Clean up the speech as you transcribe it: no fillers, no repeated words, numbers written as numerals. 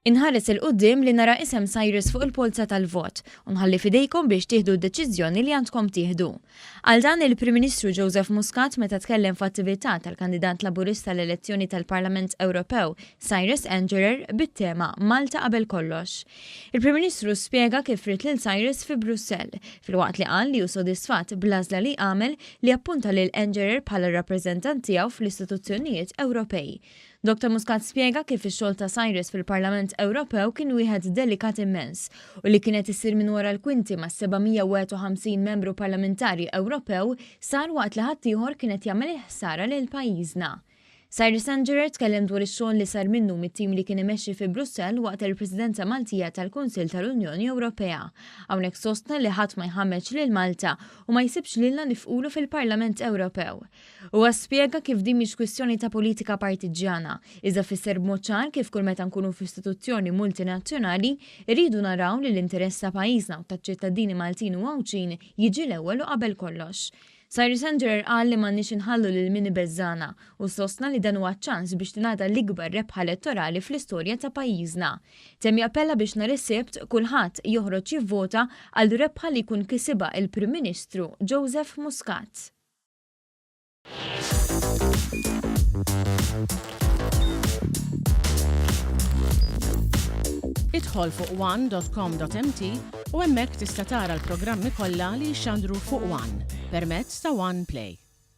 Inħares 'il quddiem li nara isem Cyrus fuq il-polza tal-vot u nħalli f'idejkom biex tieħdu d-deċiżjoni li għandkom tieħdu. Qal dan il-Prim Ministru Joseph Muscat meta tkellem f'attività tal-kandidat Laburista għall-elezzjoni tal-Parlament Ewropew Cyrus Engerer bit-tema 'Malta Qabel Kollox'. Il-Prim Ministru spjega kif ried lil Cyrus fi Brussell, filwaqt li qal li hu sodisfatt bl-għażla li għamel li appunta lil Engerer bħala r-rappreżentant tiegħu fl-istituzzjonijiet Ewropej. Dottor Muscat spjega kif ix-xogħol ta' Cyrus fil-Parlament Ewropew kien wieħed delikat immens u li kien qed isir minn wara l-kwinti mas-751 membru parlamentari Ewropew sar waqt li ħaddieħor kien qed jagħmel il-ħsara lil pajjiżna. Cyrus Engerer tkellem dwar ix-xogħol li sar minnu mit-tim li kien imexxi fi Brussell waqt il-Presidenza Maltija tal-Kunsill tal-Unjoni Ewropea. Hawnhekk sostna li ħadd ma jħammeġ lil Malta u ma jsibx lilna nifqulu fil-Parlament Ewropew. Huwa spjega kif din mhix kwistjoni ta' politika partiġġjana, iżda fisser b'mod ċar kif kull meta nkunu f'istituzzjoni multinazzjonali, irridu naraw li l-interess ta' pajjiżna u taċ-ċittadini Maltin u Għawdxin jiġi l-ewwel u qabel kollox. Cyrus Engerer qal li m'għandniex inħallu lil min ibeżżagħna u sostna li dan huwa ċ-ċans biex tingħata l-ikbar rebħa elettorali fl-istorja ta' pajjiżna. Temm jappella biex nhar is-Sibt kulħadd joħroġ jivvota għal rebħa li jkun kisibha il-Prim Ministru Joseph Muscat. Idħol fuq one.com.mt u hemmhekk tista' tara l-programmi kollha li jixxandru fuq One permezz ta' One Play.